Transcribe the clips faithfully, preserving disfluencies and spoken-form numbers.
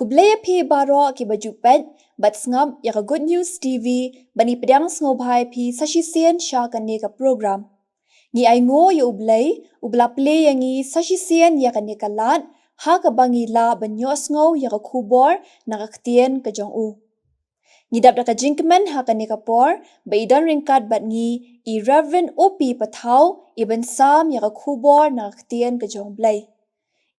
Khublei ïa phi baroh kiba ju peit bad sngap ïa ka Good News T V, ba ngi pdiang sngewbha ïa phi sa shisien sha kane ka program. Ngi ainguh ïa U Blei, uba la plie ïa ngi sa shisien ïa kane ka lad, ha kaba ngi lah ban ïohsngew ïa ka khubor na ka ktien ka jong u. Ngi dap da ka jingkmen ha kane ka por, ba i don ryngkat bad ngi i Reverend O P Pathaw, i ban sam ïa ka khubor na ka ktien ka jong U Blei.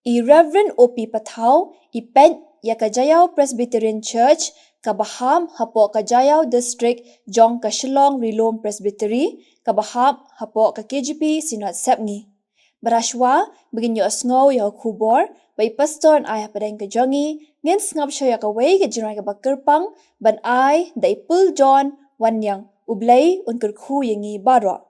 I Reverend O P Pathaw, i peit ïa ka Jaiaw Presbyterian Church, kaba hap hapoh ka Jaiaw District jong ka Shillong Ri-lum Presbytery, kaba hap hapoh ka K J P Synod Sepngi. Bad ha shuwa ba ngin ïohsngew ïa ka khubor ba i Pastor yn ai hapdeng ka jong ngi, ngin sngap shuwa ïa kawei ka jingrwai kaba kyrpang ban ai da i Pul John Wanniang. U Blei un kyrkhu ïa ngi baroh.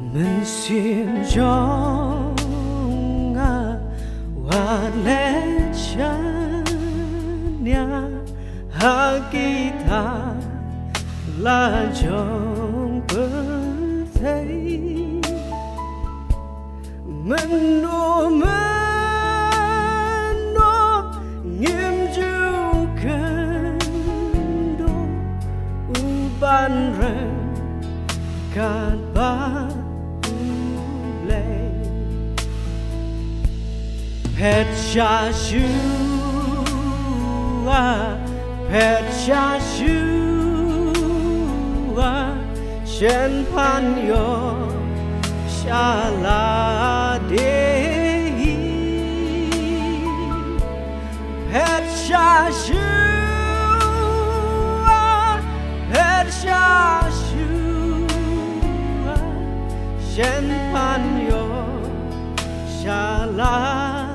Mynsiem jong nga wat leit shaniah ha kita la jong pyrthei. Mynno mynno ngim ju kynduh u ban rem katba U Blei. Phet sha shuwa, phet sha shuwa, shen pan ïoh sha lade. Phet sha shuwa, phet sha shuwa, shen pan ïoh sha lade.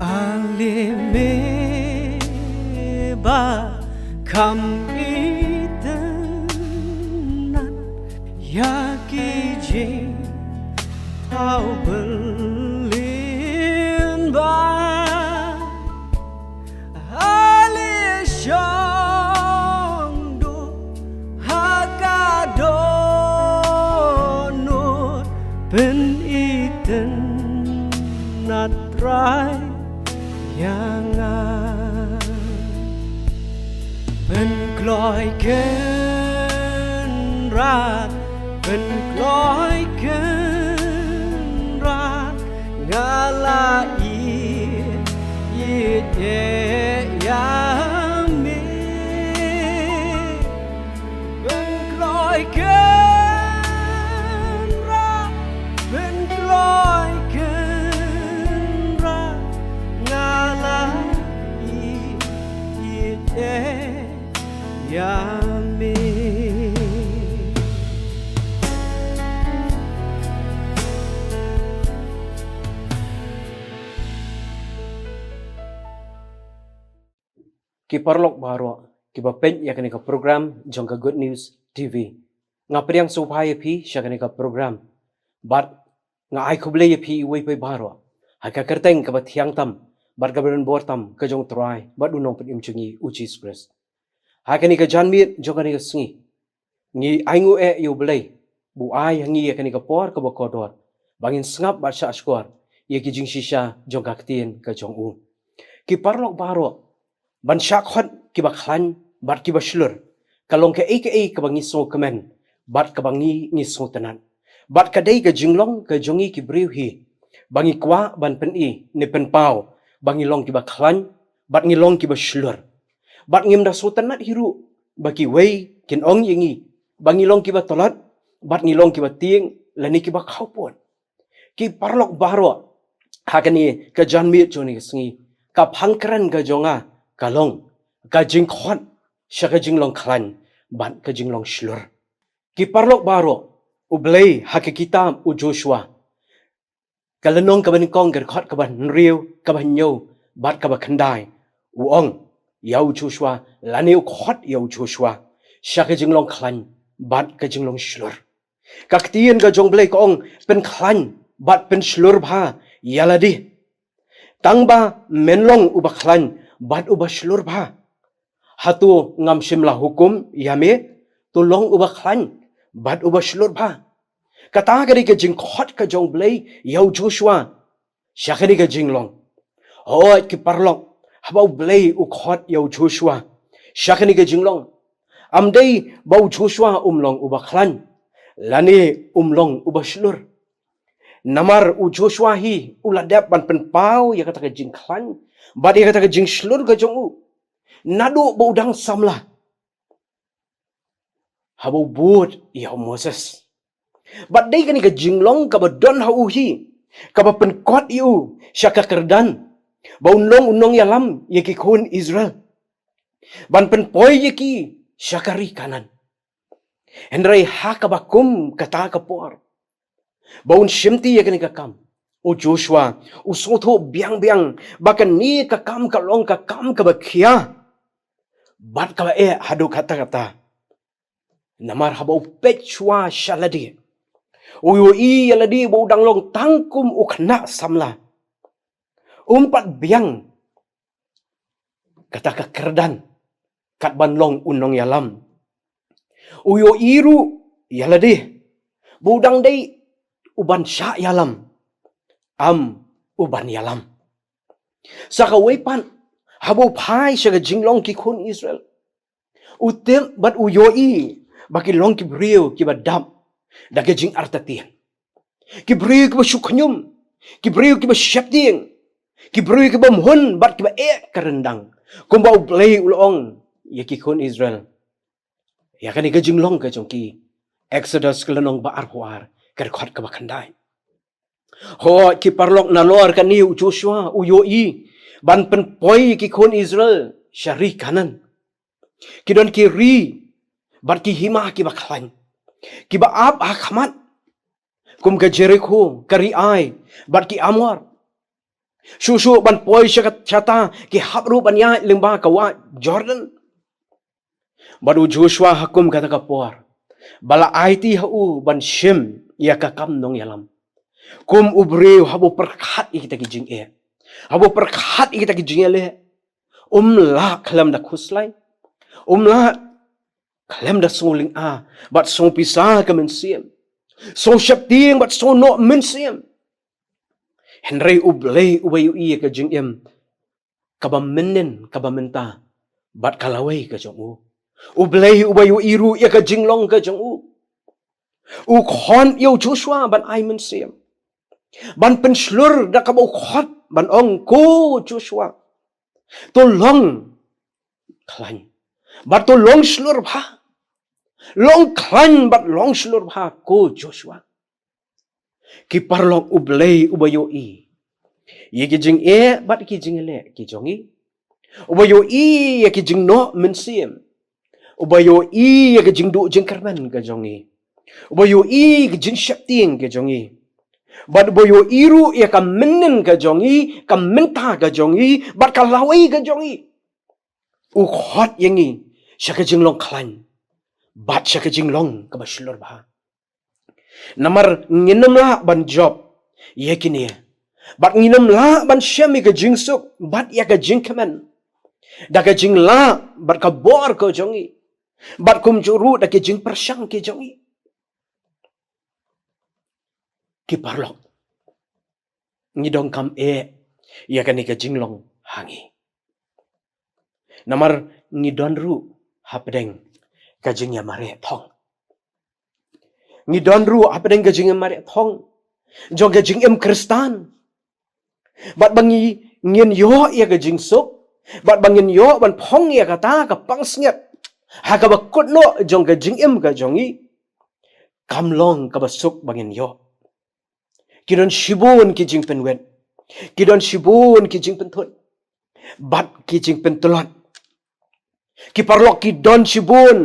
Ale me ba kham itynnad ïa ki jingthaw byllienbad. Ale shong duh ha ka dohnud, pynitynnad Trai ïa nga. Pynkloi Kynrad, pynkloi Kynrad, nga la ïeit, ïeit ïa me. Pynkloi Kynrad, pynkloi Kynrad, nga la ïeit, ïeit ïa me. Ki paralok baroh kiba peit ïa kane ka program jong ka Good News T V. Nga pdiang sngewbha ïa phi sha kane ka program. Bad nga ai khublei ïa phi iwei pa iwei baroh ha ka kyrteng kaba thiang tam bad kaba donbor tam ka jong U Trai bad U Nongpynim jong ngi U Jisu Khrist. Ha kane ka janmiet jong kane ka sngi, ngi ainguh eh ïa U Blei ba u ai ha ngi ïa kane ka por kaba kordor ba ngin sngap bad shahshkor ïa ki jingshisha jong ka ktien ka jong u. Ki paralok baroh, ban shah khot kiba khlaiñ bad kiba shlur, ka long kaei kaei kaba ngi sngewkmen bad kaba ngi, ngi sngewtynnat. Bad ka dei ka jinglong ka jong ngi ki briew hi ba ngi kwah ban pyni ne pynpaw ba ngi long kiba khlaiñ bad ngi long kiba shlur. Bad ngim da sngewtynnat hi ruh ba kiwei kin ong ïa ngi ba ngi long kiba tlot bad ngi long kiba tieng lane kiba khawpud. Ki paralok baroh, ha kane ka janmiet jong kane ka sngi, ka phang kren ka jong nga ka long ka jingkhot sha ka jinglong khlaiñ bad ka jinglong shlur. Ki paralok baroh, U Blei ha ka kitab U Joshua, ka lynnong kaba nyngkong, ka dkhot kaba hynriew, kaba hynñiew bad kaba khyndai, u ong ïa u Joshua lane u khot ïa u Joshua sha ka jinglong khlaiñ bad ka jinglong shlur. Ka ktien ka jong U Blei ka ong, pynkhlaiñ bad pynshlur bha ïa lade. Tang ba men long uba khlaiñ bad uba shlur bha. Hato ngam shym la hukum ïa me? To long uba khlaiñ bad uba shlur bha. Kata ka dei ka jingkhot ka jong U Blei ïa u Joshua sha kane ka jinglong. Hooid ki paralok, haba U Blei u khot ïa u Joshua sha kane ka jinglong, ym dei ba u Joshua um long uba khlaiñ lane um long uba shlur. Namar u Joshua hi u la dep ban pynpaw ïa kata ka jingkhlaiñ bad ïa kata ka jingshlur ka jong u naduh ba u dang samla, haba u bud ïa u Moses. Bad dei kane ka jinglong kaba don ha u hi kaba pynkot ïa u sha ka kyrdan ba un long u nongïalam ïa ki khun Israel ban pynpoi ïa ki sha ka ri Kanaan. Hynrei ha kaba kum kata ka por, ba un shimti ïa kane ka kam, u Joshua u sngewthuh biang biang ba kane ka kam ka long ka kam kaba khia bad kaba eh haduh katta-katta. Namar haba u peit shuwa sha lade, u ïohi ïa lade ba u dang long tang kum u khynnah samla. Um pat biang kata ka kyrdan kat ban long u nongïalam. U ïohi ruh ïa lade ba u dang dei u ban shah ïalam, ym u ban ïalam. Sa kawei pat, haba u phai sha ka jinglong ki khun Israel, u tip bad u ïohi ba ki long ki briew kiba dap da ka jingartatien, ki briew kiba shu khñium, ki briew kiba sheptieng, ki briew kiba mhun bad kiba eh ka ryndang, kumba U Blei u la ong ïa ki khun Israel ïa kane ka jinglong ka jong ki. Exodus ka lynnong ba arphew ar, ka dkhot kaba khyndai. Hooid ki paralok, nalor kane u Joshua u ïohi ban pynpoi ki khun Israel sha ri Kanaan. Ki don ki ri bad ki hima kiba khlaiñ, kiba ap ha khmat, kum ka Jerikho, ka ri Ai bad ki Amor. Shuh shuh ban poi sha kata ki hap ruh ban ïaid lyngba ka wah Jordan. Bad u Joshua ha kum kata ka por ba la aiti ha u ban shim ïa ka kam nongïalam. Kum u briew, haba u pyrkhat ïa kita ki jingeh, haba u pyrkhat ïa kita ki jingïaleh, um lah khlem da khuslai, um lah khlem da sngew lynga bad sngew pisa ka mynsiem, sngew sheptieng bad sngew noh mynsiem. Hynrei U Blei uba ïohi ïa ka jingim kaba mynnin, kaba mynta bad ka lawei ka jong u, U Blei uba ïohi ruh ïa ka jinglong ka jong u, u khot ïa u Joshua ban ai mynsiem, ban pynshlur da kaba u khot ban ong, ko Joshua, to long khlaiñ bad to long shlur bha. Long khlaiñ bad long shlur bha, ko Joshua. Ki paralok, U Blei uba ïohi ïa ki jingeh bad ki jingïaleh ki jong ngi, uba ïohi ïa ki jingnoh mynsiem, uba ïohi ïa ki jingduh jingkyrmen ka jong ngi, uba ïohi ïa ki jingsheptieng ka jong ngi, bad uba ïohi ruh ïa ka mynnin ka jong ngi, ka mynta ka jong ngi bad ka lawei ka jong ngi, u khot ïa ngi sha ka jinglong khlaiñ bad sha ka jinglong kaba shlur bha. Namar ngin ym lah ban jop ïa kine, bad ngin ym lah ban shem ïa ka jingsuk bad ïa ka jingkmen da ka jinglah bad ka bor ka jong ngi, bad kumjuh ruh da ka jingpyrshang ka jong ngi. Ki paralok, ngi donkam eh ïa kane ka jinglong ha ngi. Namar ngi don ruh hapdeng ka jingïamareh thong. Ngi don ruh hapdeng ka jingïamareh thong jong ka jingim Khristan. Bad ba ngi, ngin ïoh ïa ka jingsuk, bad ba ngin ïoh ban phong ïa kata ka pansngiat ha kaba kut noh jong ka jingim ka jong ngi, kam long kaba suk ba ngin ïoh. Ki don shibun ki jingpynwit, ki don shibun ki jingpynthut bad ki jingpyntlot. Ki paralok, ki don shibun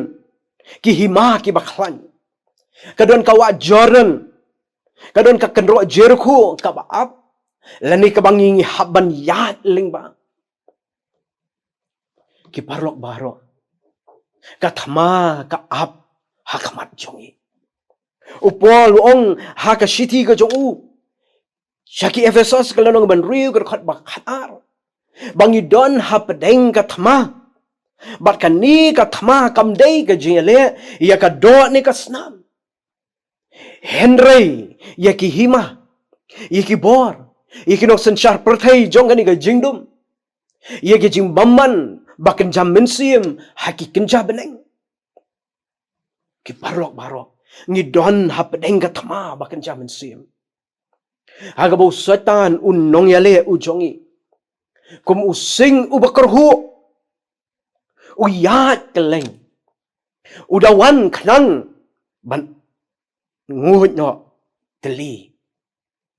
ki hima kiba khlaiñ. Ka don ka wah Jordan, ka don ka kynroh Jerikho kaba ap, lane kaba ngi, ngi hap ban ïaid lyngba. Ki paralok baroh, ka thma ka ap ha khmat jong ngi. U Paul u ong ha ka shithi ka jong u sha ki Ephesos, ka lynnong ba hynriew, ka dkhot ba khatar, ba ngi don hapdeng ka thma. Bad kane ka thma kam dei ka jingïaleh ïa ka doh ne ka snam, hynrei ïa ki hima, ïa ki bor, ïa ki nongsynshar pyrthei jong kane ka jingdum, ïa ki jingbymman ba kynja mynsiem ha ki kynja bneng. Ki paralok baroh, ngi don hapdeng ka thma ba kynja mynsiem, ha kaba u Soitan, u nongïaleh u jong ngi, kum u sing uba kyrhuh, u ïaid kylleng, u da wan khnang ban nguid noh tylli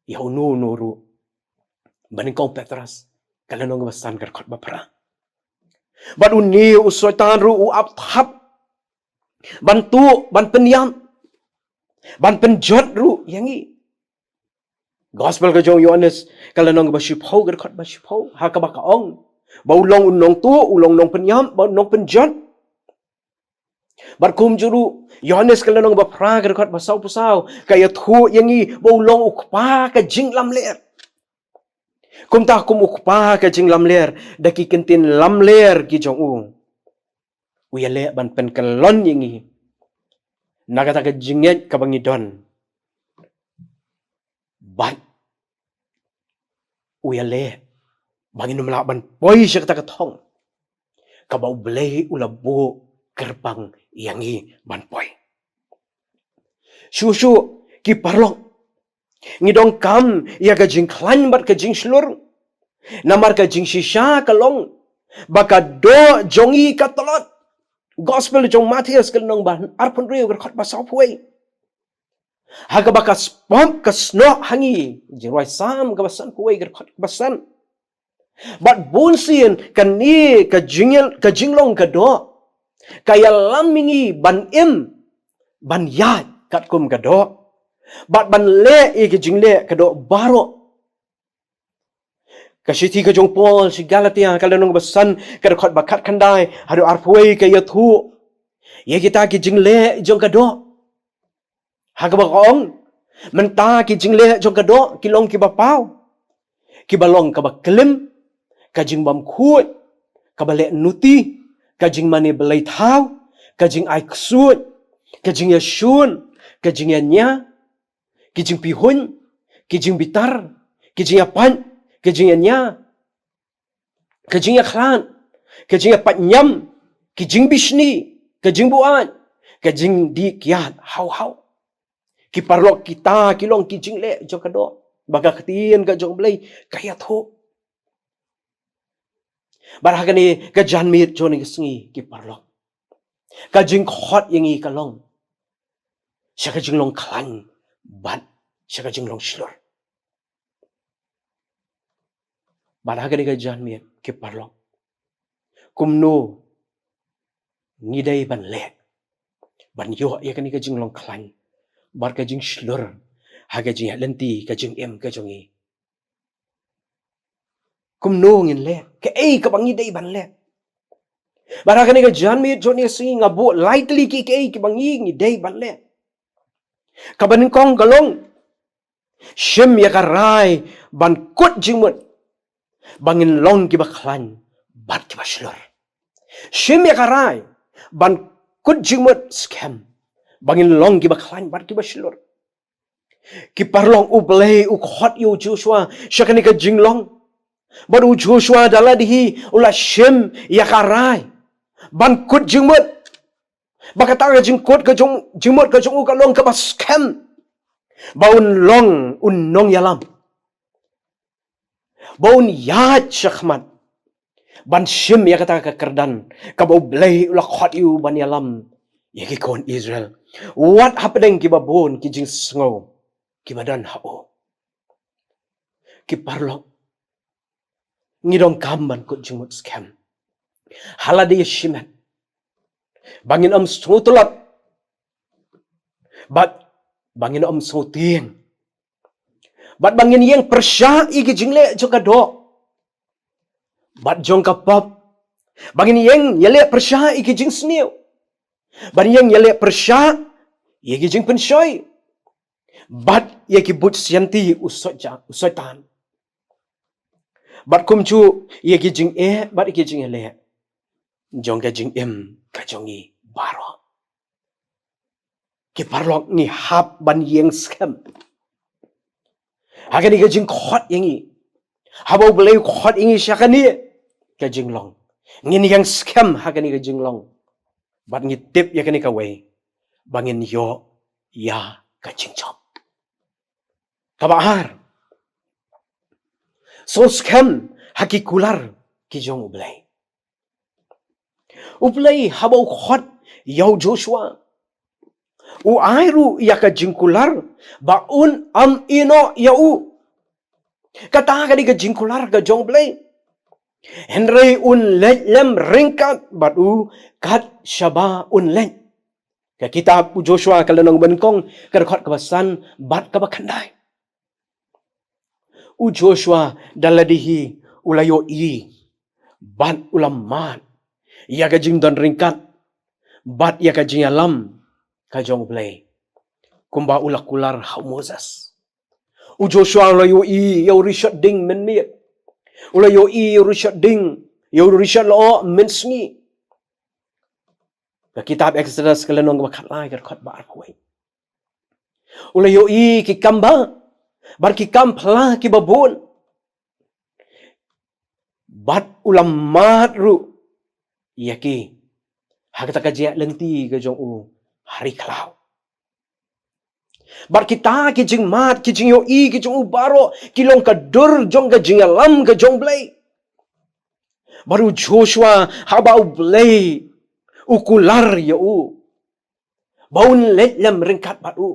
ïa uno uno ruh. Ba nyngkong Petros, ka lynnong ba san, ka dkhot ba phra. Bad une u Soitan ruh u ap thap ban tuh, ban pynïap, ban pynjot ruh ïa ngi. Gospel ka jong u Ïohannes, ka lynnong ba shiphew, ka dkhot ba shiphew, ha kaba ka ong ba u long u nongtuh, u long nongpynïap bad nongpynjot. Bad kumjuh ruh Ïohannes, ka lynnong ba phra, ka dkhot ba sawphew saw, ka ïathuh ïa ngi ba u long u kpa ka jinglamler. Kumta kum u kpa ka jinglamler, da ki kyntien lamler ki jong u, u ïaleh ban pynkyllon ïa ngi na kata ka jingngeit kaba ngi don. Bad u ïaleh ba ngin ym lah ban poi sha kata ka thong kaba U Blei u la buh kyrpang ïa ngi ban poi. Shuh shuh, ki paralok, ngi donkam ïa ka jingkhlaiñ bad ka jingshlur. Namar ka jingshisha ka long ba ka doh jong ngi ka tlot. Gospel jong u Mathaios, ka lynnong ba arphew hynriew, ka dkhot ba sawphew wei, ha kaba ka spop ka snoh ha ngi. Jingrwai Salm kaba sanphew wei, ka dkhot ba san. Bad bunsien kane ka jing, ka jinglong ka doh ka ïalam ïa ngi ban im, ban ïaid katkum ka doh, bad ban leh ïa ki jingleh ka doh baroh. Ka shithi ka jong u Paul sha ki Galatia, ka lynnong ba san, ka dkhot ba khatkhyndai haduh arphew wei, ka ïathuh ïa kita ki jingleh jong ka doh, ha kaba ka ong, mynta ki jingleh jong ka doh ki long kiba paw, kiba long kaba klim, ka jingbymkhuid, kaba leh nuti, ka jingmane blei thaw, ka jingai ksuid, ka jingïashun, ka jingïania, ki jingpihuiñ, ki jingbitar, ki jingïapait, ki jingïania, ka jingïakhlad, ka jingïapait niam, ki jingbishni, ka jingbuaid, ka jingdih kiad haw haw. Ki paralok, kita ki long ki jingleh jong ka doh ba ka ktien ka jong U Blei ka ïathuh. Bad ha kane ka janmiet jong kane ka sngi, ki paralok, ka jingkhot ïa ngi ka long sha ka jinglong khlaiñ bad sha ka jinglong shlur. Bad ha kane ka janmiet, ki paralok, kumno ngi dei ban leh ban ïoh ïa kane ka jinglong khlaiñ bad ka jingshlur ha ka jingïaid lynti, ka jingim ka jong ngi? Kumno ngin leh? Kaei kaba ngi dei ban leh? Bad ha kane ka janmiet jong kane ka sngi, nga buh lai tylli ki kaei kiba ngi, ngi dei ban leh. Kaba nyngkong ka long, shim ïa ka rai ban kut jingmut ba ngin long kiba khlaiñ bad kiba shlur. Shim ïa ka rai ban kut jingmut skhem ba ngin long kiba khlaiñ bad kiba shlur. Ki paralok, U Blei u khot ïa u Joshua sha kane ka jinglong. Bad u Joshua da lade hi u la shim ïa ka rai ban kut jingmut. Ba kata ka jingkut ka jong, jingmut ka jong u ka long kaba skhem. Ba un long un nongïalam. Ba un ïaid shakhmat ban shim ïa kata ka kyrdan kaba U Blei u la khot ïa u ban ïalam ïa ki khun Israel. Wat hapdeng kiba bun ki jingsngew kiba don ha u. Ki paralok, ngi donkam ban kut jingmut skhem. Ha lade shimet ba ngin ym sngewtlot, bad ba ngin ym sngewtieng, bad ba ngin ïeng pyrshah ïa ki jingleh jong ka doh bad jong ka pop, ba ngin ïeng ïaleh pyrshah ïa ki jingsniew, ba ngin ïeng ïaleh pyrshah ïa ki jingpynshoi bad ïa ki buit sianti u Soitan, u Soitan. Bad kumjuh ïa ki jingeh bad ïa ki jingïaleh jong ka jingim ka jong ngi baroh. Ki paralok, ngi hap ban ïeng skhem ha kane ka jingkhot ïa ngi. Haba U Blei u khot ïa ngi sha kane ka jinglong, ngin ïeng skhem ha kane ka jinglong. Bad ngi tip ïa kane kawei, ba ngin ïoh ïa ka jingjop. Kaba ar, sngewskhem ha ki kular ki jong U Blei. U Blei haba u khot ïa u Joshua, u ai ruh ïa ka jingkular ba un ym ïehnoh ïa u. Kata ka dei ka jingkular ka jong U Blei. Hynrei un leit lem ryngkat bad u kat shaba un leit. Ka kitab u Joshua ka lynnong banyngkong, ka dkhot kaba san bad kaba khyndai. U Joshua da lade hi u la ïohi bad u la mad ïa ka jingdon ryngkat bad ïa ka jingïalam ka jong U Blei, kumba u la kular ha u Moses. U Joshua u la ïohi ïa u rishot ding mynmiet. U la ïohi ïa u rishot ding, ïa u rishot lyoh mynsngi. Ka kitab Exodus ka lynnong ba khatlai, ka dkhot ba arphew wei. U la ïohi ki kam ba, bad ki kam phla kiba bun. Bad u la mad ruh ïa ki ha kata ka jingïaid lynti ka jong u ha ri khlaw. Bad kita ki jingmad, ki jingïohi ki jong u baroh ki long ka dur jong ka jingïalam ka jong U Blei. Bad u Joshua, haba U Blei u kular ïa u ba un leit lem ryngkat bad u,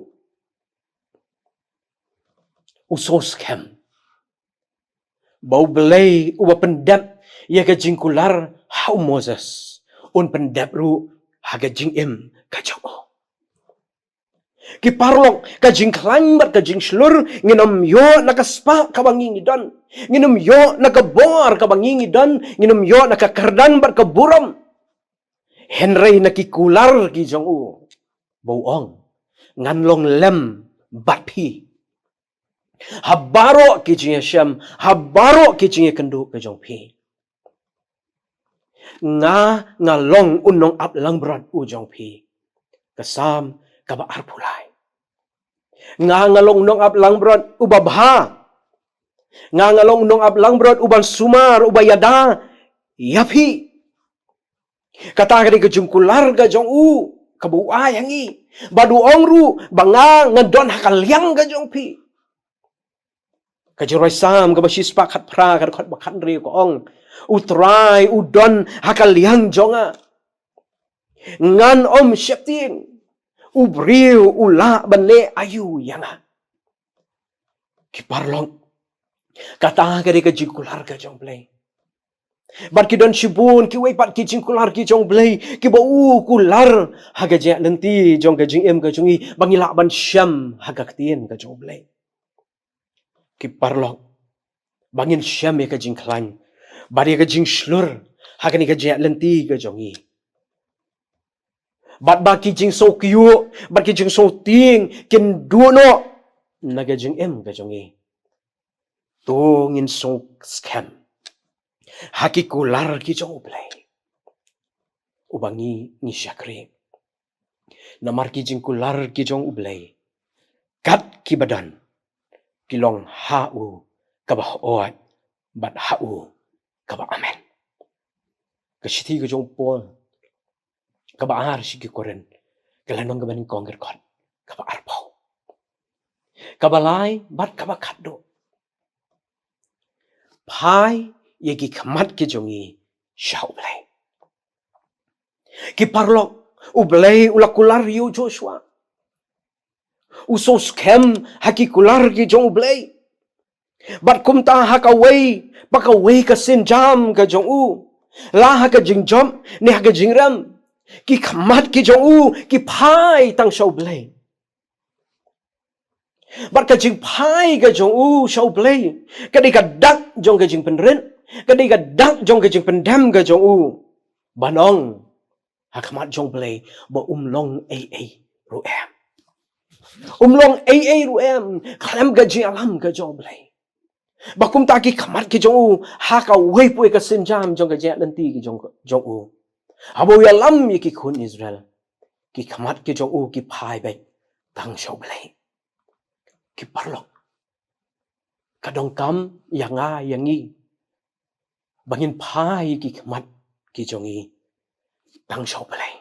u sngewskhem ba U Blei uba pyndep ïa ka jingkular ha u Moses, un pyndep ruh ha ka jingim ka jong u. Ki paralok, ka jingkhlaiñ bad ka jingshlur ngin ym ïoh na ka spah kaba ngi ngi don. Ngin ym ïoh na ka bor kaba ngi ngi don. Ngin ym ïoh na ka kyrdan bad ka burom. Hynrei na ki kular ki jong u, ba u ong, ngan long lem bad phi ha baroh ki jingïashem, ha baroh ki jingïakynduh ka jong phi. Nga, nga long u nongap langbrot u jong phi. Ka Salm kaba arphew lai. Nga, nga long u nongap langbrot uba bha. Nga, nga long u nongap langbrot uban sumar, uba ïada ïa phi. Kata ka dei ka jingkular ka jong u kaba u ai ha ngi. Bad u ong ruh ba nga, ngan don ha ka liang ka jong phi. Ka jingrwai Salm kaba shispah khatphra, ka dkhot ba khathynriew ka ong, U Trai u don ha ka liang jong nga. Ngan ym sheptieng. U briew u lah ban leh aïu ïa nga? Ki paralok, kata ka dei ka jingkular ka jong U Blei. Bad ki don shibun kiwei pat ki jingkular ki jong U Blei kiba u kular ha ka jingïaid lynti jong ka jingim ka jong ngi, ba ngi lah ban shem ha ka ktien ka jong U Blei. Ki paralok, ba ngin shem ïa ka jingkhlaiñ bad ïa ka jingshlur ha kane ka jingïaid lynti ka jong ngi. Bad ba ki jingsngewkyiuh bad ki jingsngewtieng kin duh noh na ka jingim ka jong ngi. To ngin sngewskhem ha ki kular ki jong U Blei uba ngi ngi shakri. Namar ki jingkular ki jong U Blei, kat kiba don, ki long ha u kaba hooid bad ha u kaba amen. Ka shithi ka jong u Paul kaba ar sha ki Korinth, ka lynnong kaba nyngkong, ka dkhot kaba arphew. Kaba lai bad kaba khatduh. Phai ïa ki khmat ki jong ngi sha U Blei. Ki paralok, U Blei u la kular ïa u Joshua. U sngew skhem ha ki kular ki jong U Blei. Bad kumta ha kawei pa kawei ka sienjam ka jong u, la ha ka jingjop ne ha ka jingrem, ki khmat ki jong u ki phai tang sha U Blei. Bad ka jingphai ka jong u sha U Blei ka dei ka dak jong ka jingpynrit, ka dei ka dak jong ka jingpyndem ka jong u, ban ong ha khmat jong U Blei ba um long ei ei ruh em. Um long ei ei ruh em khlem ka jingïalam ka jong U Blei. Ba kumta ki khmat ki jong u ha kawei pa kawei ka sienjam jong ka jingïaid lynti ki jong, jong u, haba u ïalam ïa ki khun Israel, ki khmat ki jong u ki phai beit tang sha U Blei. Ki paralok, ka donkam ïa nga ïa ngi ba ngin phai ki khmat ki jong ngi tang sha U Blei.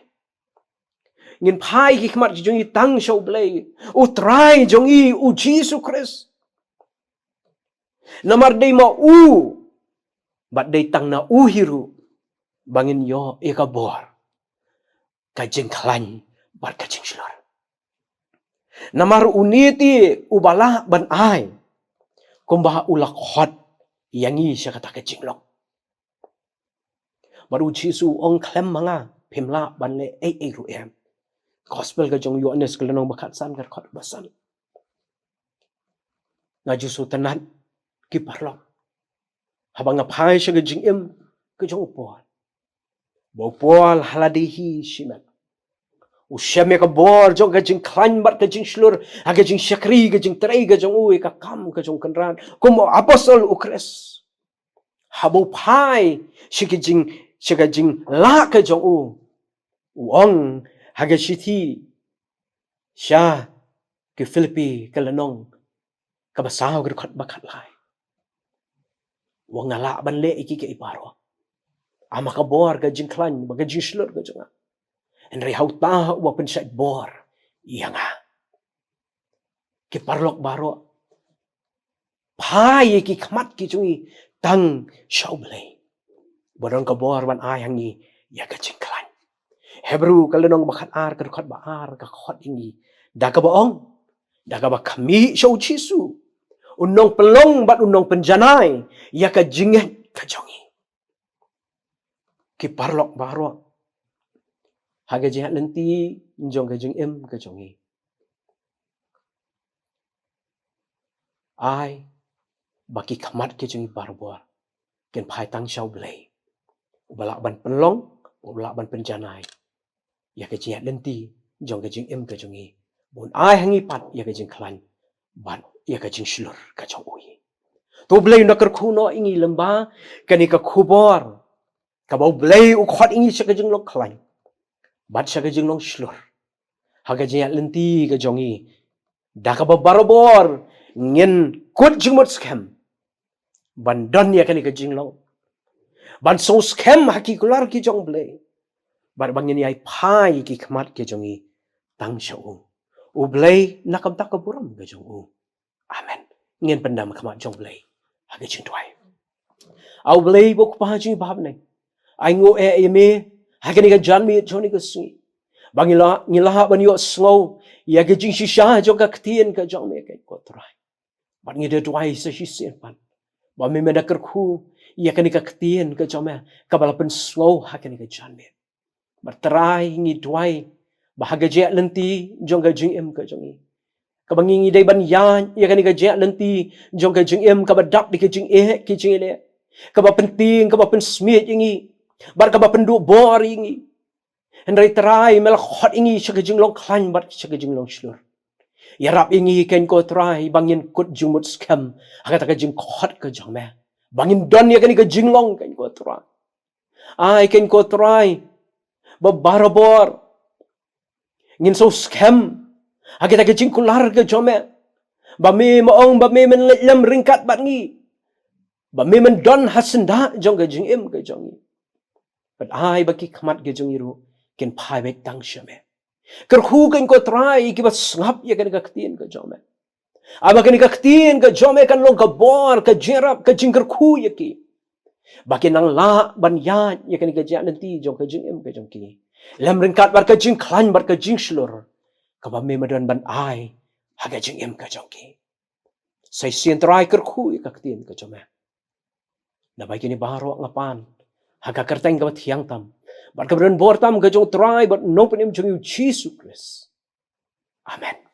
Ngin phai ki khmat ki jong ngi tang sha U Blei, U Trai jong ngi, U Jisu Khrist. Namar dei ma u bad dei tang na u hi ruh ba ngin ïoh ïa ka bor, ka jingkhlaiñ bad ka jingshlur. Namar une te uba lah ban ai, kumba u la khot ïa ngi sha kata ka jinglong. Bad U Jisu u ong, khlem ma nga phim lah ban leh ei ei ruh em. Gospel ka jong u Ïoannis ka lynnong ba khatsan, ka dkhot ba san. Nga ju sngewtynnat, ki paralok, haba nga phai sha ka jingim ka jong u Paul, ba u Paul ha lade hi shimet u shem ïa ka bor jong ka jingkhlaiñ bad ka jingshlur ha ka jingshakri, ka jingtrei ka jong u ïa ka kam ka jong u Kynrad kum u apostol u Khrist. Haba u phai sha ka jing, sha ka jinglah ka jong u, u ong ha ka shithi sha ki Philippi ka lynnong kaba saw, ka dkhot ba khatlai, u ong, nga lah ban leh ïa kiei kiei baroh ha ka bor ka jingkhlaiñ bad ka jingshlur ka jong nga. Hynrei ha uta uba pynshait bor ïa nga. Ki paralok baroh, phai ïa ki khmat ki jong ngi tang sha U Blei, ba don ka bor ban ai ha ngi ïa ka jingkhlaiñ. Hebru ka lynnong ba khatar, ka dkhot ba ar, ka khot ïa ngi da kaba ong, da kaba khmih sha U Jisu, u nongpynlong bad u nongpynjanai ïa ka jingngeit ka jong ngi. Ki paralok baroh, ha ka jingïaid lynti jong ka jingim ka jong ngi, ai ba ki khmat ki jong ngi barabor kin phai tang sha U Blei, uba lah ban pynlong, uba lah ban pynjanai ïa ka jingïaid lynti jong ka jingim ka jong ngi, ba un ai ha ngi pat ïa ka jingkhlaiñ bad ïa ka jingshlur ka jong u hi. To U Blei un da kyrkhu noh ïa ngi lyngba kane ka khubor, kaba U Blei u khot ïa ngi sha ka jinglong khlaiñ bad sha ka jinglong shlur ha ka jingïaid lynti ka jong ngi, da kaba barabor ngin kut jingmut skhem ban don ïa kane ka jinglong, ban sngew skhem ha ki kular ki jong U Blei, bad ba ngin ïai phai ki khmat ki jong ngi tang sha u. U Blei un da kyrkhu noh ïa ka burom ka jong u. Amen. Ngin pyndam ha khmat jong U Blei ha ka jingduwai. A U Blei uba U Kpa jong ngi ba ha bneng, ai nguh eh ïa me ha kane ka janmiet jong kane ka sngi, ba ngi lah, ngi lah ban ïohsngew ïa ka jingshisha jong ka ktien ka jong me, ko Trai. Bad ngi da duwai sa shisien pat ba me men da kyrkhu ïa kane ka ktien ka jong me kaba la pynsngew ha kane ka janmiet. Bad Trai, ngi duwai ba ha ka jingïaid lynti jong ka jingim ka jong ngi, kaba ngi, ngi dei ban ïaid ïa kane ka jingïaid lynti jong ka jingim kaba dap da ki jingeh ki jingeh, kaba pyntieng, kaba pynsmiej ïa ngi bad kaba pynduh bor ïa ngi. Hynrei Trai, me la khot ïa ngi sha ka jinglong khlaiñ bad sha ka jinglong shlur. Ïarap ïa ngi, ko Trai, ba ngin kut jingmut skhem ha kata ka jingkhot ka jong me, ba ngin don ïa kane ka jinglong, ko Trai. Ai, ko Trai, ba barabor ngin sngew skhem ha kita ki jingkular ki jong me, ba me, me ong ba me men leit lem ryngkat bad ngi, ba me men don ha syndah jong ka jingim ka jong ngi. Bad ai ba ki khmat ki jong ngi ruh kin phai beit tang sha me. Kyrkhu kein ko Trai ïa kiba sngap ïa kane ka ktien ka jong me. Haba kane ka ktien ka jong me kan long ka bor, ka jingïarap, ka jingkyrkhu ïa ki, ba kin nang lah ban ïaid ïa kane ka jingïaid lynti jong ka jingim ka jong ki, lem ryngkat bad ka jingkhlaiñ bad ka jingshlur kaba me ma don ban ai ha ka jingim ka jong ki. Sa shisien Trai kyrkhu ïa ka ktien ka jong me. Naba ïa kine baroh nga pan ha ka kyrteng kaba thiang tam bad kaba don bor tam ka jong Trai bad Nongpynim jong ngi U Jisu Khrist. Amen.